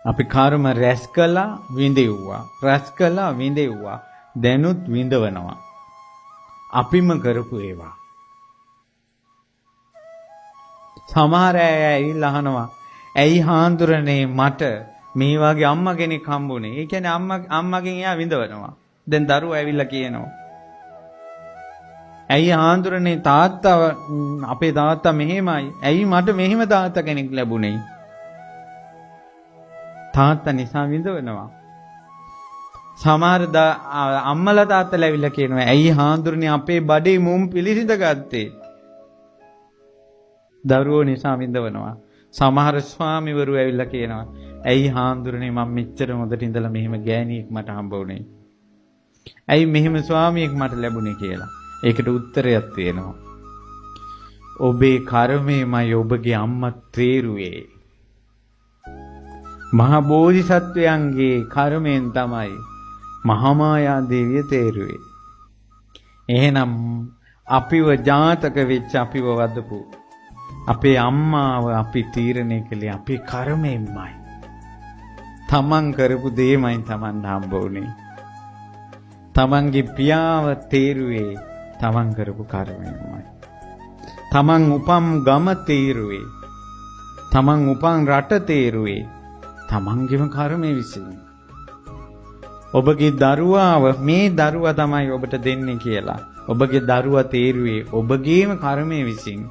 අපි කර්ම රැස් කළා, විඳෙව්වා. රැස් කළා, විඳෙව්වා. දැනුත් විඳවනවා. අපිම කරපු ඒවා. සමහර අය ඇවිල්ලා අහනවා, ඇයි හාන්දුරනේ මට මේ වගේ අම්මා කෙනෙක් හම්බුනේ? ඒ කියන්නේ අම්මගෙන් එයා විඳවනවා. දැන් දරුවා ඇවිල්ලා කියනවා, ඇයි හාන්දුරනේ තාත්තා, අපේ තාත්තා මෙහෙමයි. ඇයි මට මෙහෙම තාත්තා කෙනෙක් ලැබුණේ? තාත්තා නිසා විඳවනවා. සමහර අම්මලා තාත්තලා ඇවිල්ලා කියනවා, ඇයි හාන්දුරනේ අපේ බඩේ මුම් පිළිසිඳ ගත්තේ? දරුවෝ නිසා විඳවනවා. සමහර ස්වාමිවරු ඇවිල්ලා කියනවා, ඇයි හාන්දුරනේ මම මෙච්චර හොඳට ඉඳලා මෙහෙම ගෑණියෙක් මට හම්බ වුණේ? ඇයි මෙහෙම ස්වාමියෙක් මට ලැබුණේ කියලා. ඒකට උත්තරයක් තියෙනවා. ඔබේ කර්මයමයි ඔබගේ අම්මා තේරුවේ. මහා බෝධිසත්වයන්ගේ කර්මයෙන් තමයි මහාමායා දේවිය තේරුවේ. එහෙනම් අපිව ජාතක වෙච්ච අපිව වදපු අපේ අම්මාව අපි තීරණය කළේ අපේ කර්මයෙන්මයි. තමන් කරපු දේමයි තමන් හම්බ වුනේ. තමන්ගේ පියාව තේරුවේ තමන් කරපු කර්මයෙන්මයි. තමන් උපන් ගම තේරුවේ, තමන් උපන් රට තේරුවේ තමන්ගේම කර්මය විසින්. ඔබගේ දරුවාව, මේ දරුවා තමයි ඔබට දෙන්නේ කියලා ඔබගේ දරුවා තේරුවේ ඔබගේම කර්මය විසින්.